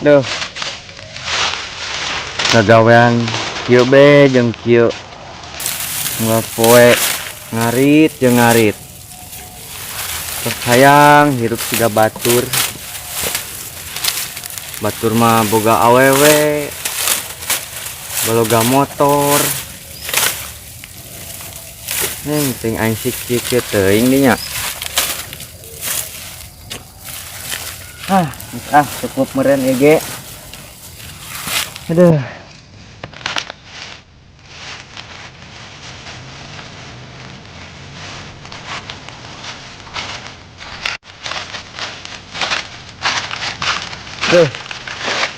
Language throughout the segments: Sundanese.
Duh. Gagawean kieu be jeung kieu. Unggal poe ngarit jeung ngarit. Sok hayang hirup siga batur. Batur mah boga awewe. Baloga motor. Neng ting aing sik kieu teuing dinya. Ah, cukup meren ege. Aduh. Duh,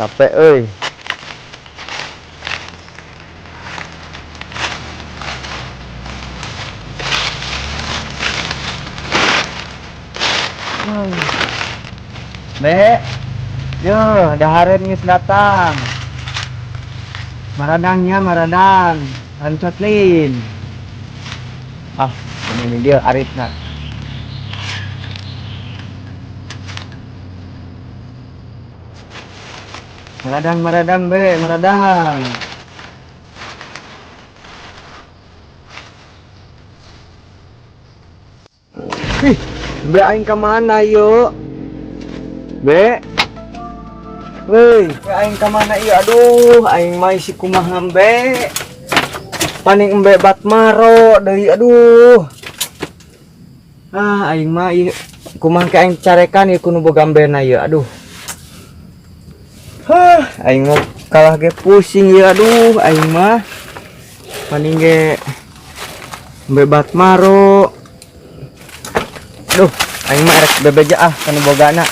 capek euy. Be, yo, daharen geus datang. Maradangnya maradang, lancot lin. Ah, ini dia aritna. Maradang, maradang, be, maradang. Ih, be aing ka mana yo? Be. Woi, be aing ka mana ieu? Aduh, aing mah isi kumaha be. Paning embe bat maro deui aduh. Ah, aing mah ieu kumaha ke aing carekan ieu kudu boga embena ieu aduh. Hah, aing mah kalah ge pusing ieu aduh, aing mah paning ge embe bat maro. Duh, aing mah erek bebeja ah kanu bogana.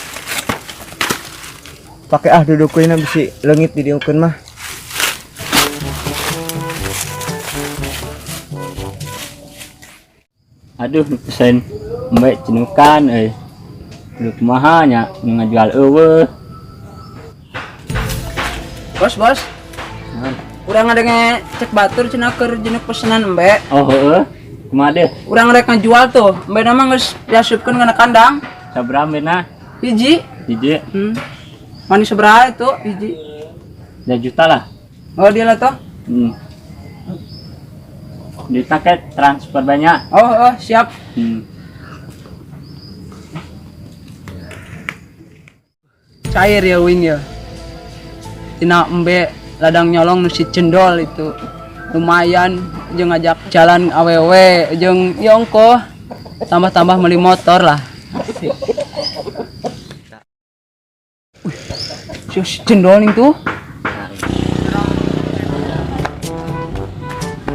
Pake ah dudukeunna bisi leungit di dieukeun mah. Aduh, pesen embe cinukan euy. Kudu kumaha nya nu ngajual eueuh. Bos, bos. Naon? Urang ngadenge cek batur cenah keur jenuh pesenan embe. Oh, heueuh. Kumaha deh? Urang rek ngajual tuh. Embe na mah geus diasupkeun kana kandang. Sabaraha embena? Hiji. Hiji. Mani sabaraha itu hiji? 2 juta lah. Oh, dia lah toh. Duitnya ke transfer banyak. Oh, oh, siap. Cair ya wing ya. Tina embe ladang nyolong nu si cendol itu. Lumayan jeung ngajak jalan awewe jeung ya ongkoh tambah-tambah beli motor lah. Wih, si cendol itu.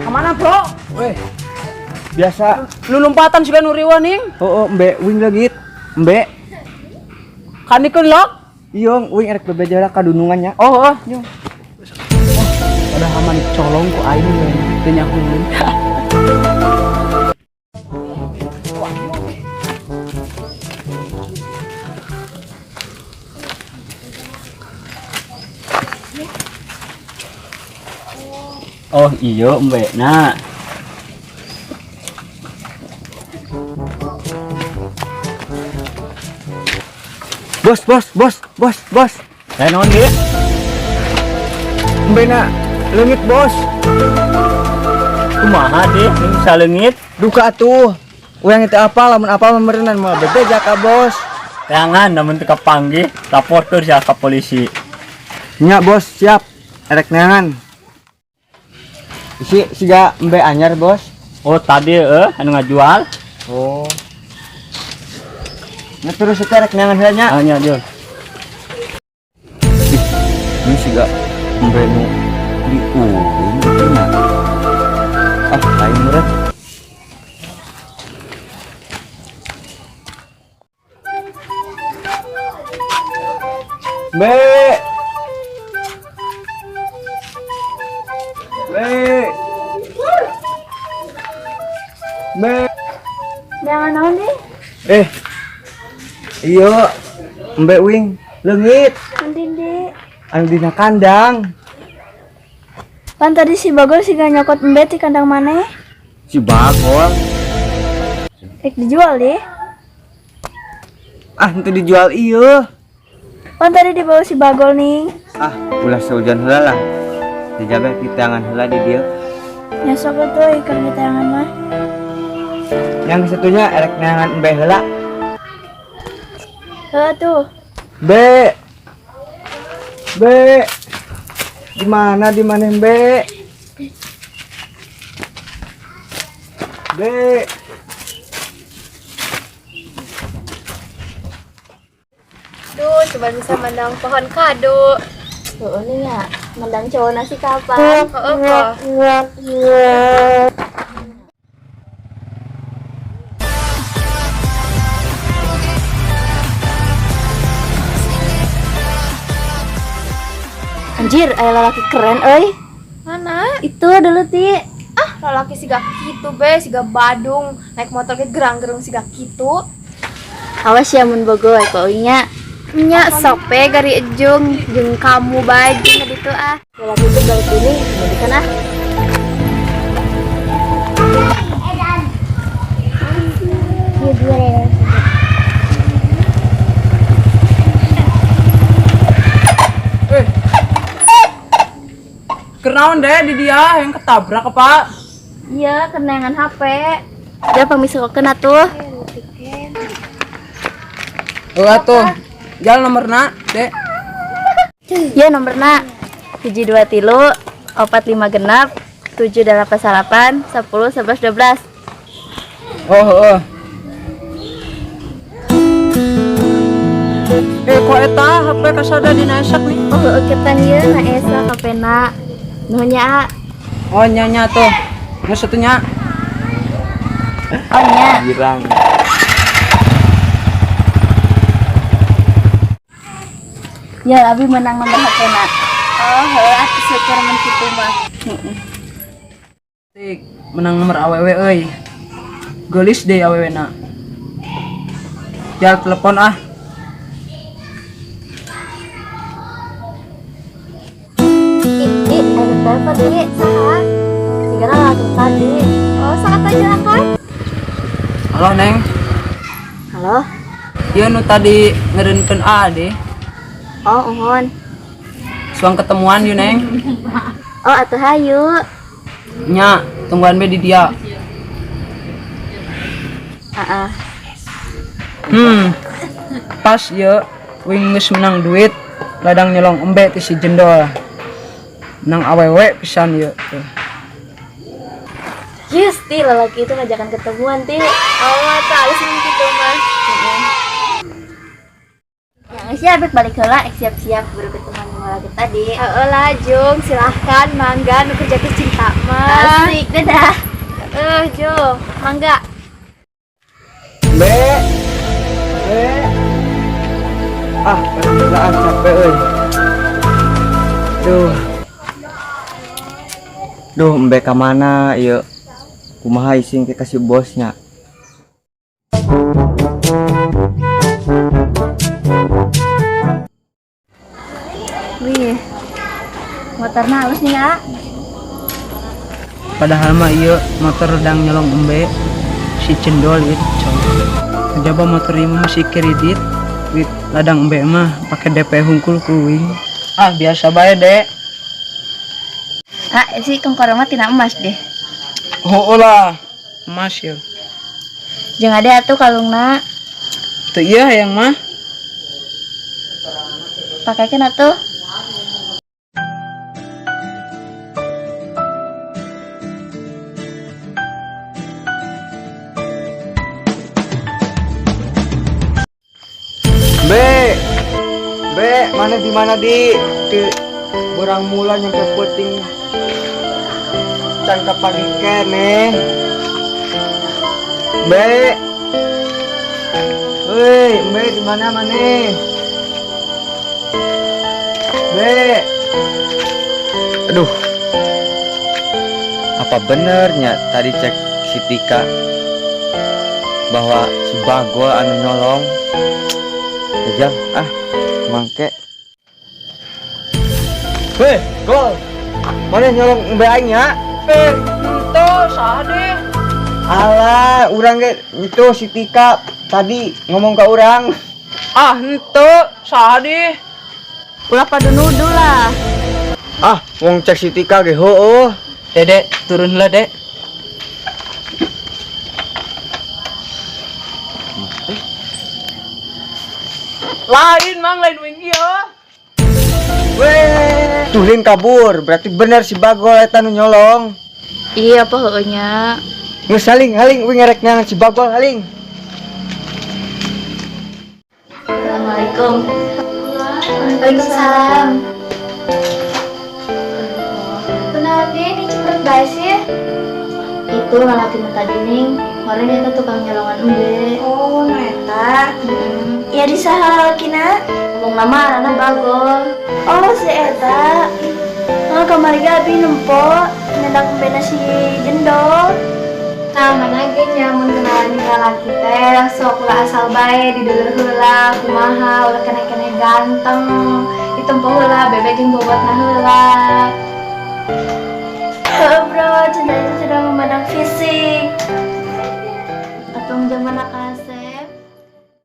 Kemana bro? Weh, biasa. Lu lompatan juga nuriwa ning. Oh, oh, embe wing legit. Embe. Kan ikut lok? Iya, wing erek bebeja lah kadunungannya. Oh, oh, yo. Oh, ada aman colong ku aing we. Teu nyahueun. Oh, iya embe na. Bos, bos, bos, bos, bos. Lah naon ieu? Embe na leungit, bos. Kumaha deh, ini bisa leungit? Duka atuh. Urang itu apa, lamun apa memerenan moal bebeja ka bos. Jangan, namun teu kapanggih, laporkeun sia ka polisi. Nya bos, siap. Erek neangan. Isi siga embe anyar, bos. Oh, tadi anu ngajual. Oh. Nya terus eta rek neangan heula nya. Ah, nya, jul. Ih, ini siga embe nu diuing gitu nya. Ah, lain meureun. Be. Be. Be. Jangan naon deh. Iya, embe wing leungit. Nanti deh. Anu dina kandang. Pan tadi si Bagol siga nyokot embe di kandang maneh. Si Bagol. Rek dijual deh. Ah, itu dijual iya. Pan tadi dibawa si Bagol nih. Ah, ulah seujan heula lah. Dijaga diteangan heula di dieu. Nya sok atuh ikan diteangan mah. Yang satunya erek neangan embe heula. Heuh tuh. B. B. Di mana B? B. Duh, coba bisa mandang pohon kado. Heeh nih ya, mandang cowok nasi kapan? Heeh kok. Anjir, aya lalaki keren euy. Mana? Itu dulu ti. Ah, lalaki siga kitu be, siga Badung, naik motor ke gerang-gerung siga kitu. Awas ya mun bogo ka nya. Nya sok pe gari ejung jeung kamu bae jeung ka ditu ah. Lalaki itu balik ini, jadi kan ah. Eh. Kenaon deh di dia yang ketabrak apa? Iya, kenangan HP. Dia pamisukeun atuh. Oh atuh. Jalan nomorna, Dek. Ya nomorna 1 2 3 4 5 genap 7 8 9 10 11 12. Oh, heeh. Eh, kok eta HP kasada dina esak nih? Oh, heueuh ketan ieu na esa HP-na. Nuhun nya, A. Oh, nya nya tuh. Nya satunya. Oh nya. Girang. Ya, abi menang nomor HP-na. Oh, heueuh atuh syukur mun kitu mah. Heeh. Tik, menang nomor awewe euy. Geulis deh awewe na. Jal telepon ah. Ih, ih, ada telepon ih, saha? Sigana lagi tadi. Oh, sangat aja kan? Halo, Neng. Halo. Ieu nu tadi ngeureunkeun A deh. Oh, uhun. Suang ketemuan yuk, Neng. Oh, atuh hayu. Nya, tungguan be di dia. Heeh. Pas ye wing geus menang duit, ladang nyolong embe ti si jendol. Menang awewe pisan ye. Tuh. Yes, ti lalaki itu ngajakan ketemuan ti. Oh, tak halus mun kitu mah. Yang siap balik heula, siap-siap baru ketemuan sama laki tadi. Heeh lah, Jung, silahkan mangga nu kerja ke cinta mah. Asik, dadah. Eh, Jung, mangga. B. B. Ah, lah capek euy. Duh. Duh, embe ka mana ieu? Kumaha ising ke kasih bosnya? Wih, motornya halus nih, ya. Padahal mah ieu motor redang nyolong embe si cendol ieu coy. Kajaba motor ieu mah masih kredit, duit ladang embe mah pake DP hungkul ku wing. Ah, biasa bae, Dek. Ah, si kongkor mah tina emas deh. Oh lah, emas ya. Jeung ada atuh kalungna. Tuh iya yang mah. Pakekeun atuh. B. B, mana di mana di? Di borang mula nyampe puting. Can kapagi keneh. B. Woi, B di mana mana? B. Aduh. Apa benernya tadi cek si Tika bahwa si Bagol anu nyolong? Aja ah, mangke. Weh, Gol. Mana nyolong embe aing nya? Eh, itu saha deh. Alah, urang ge itu si Tika tadi ngomong ke urang. Ah, henteu, saha deh. Ulah pada nuduh lah. Ah, wong cek si Tika ge heueuh. Dede, turun lah, Dek. Lain, Mang, lain wing ieu. Weh, tulin kabur, berarti bener si Bagol eta nu nyolong. Iya apa heueuh nya. Geus haling haling wing ngerek neangan si Bagol haling. Assalamualaikum. Waalaikumsalam. Kunaon deui ini cepet bae sih? Itu lalaki nu tadi ning, kemarin eta tukang nyolongan embe. Oh, nu eta. Ya di saha lalakina? Ngomong nama arana Bagol. Oh, si eta. Oh, kamari ge abi nempo nyendak embena si jendol. Nah, mana ge nya mun kenalan jeung lalaki teh sok ulah asal bae dideuleu heula kumaha, ulah keneh-keneh ganteng. Ditempo heula bebek jeung bobotna heula. Heeh, bro, cinta itu tidak memandang fisik. Atau zaman.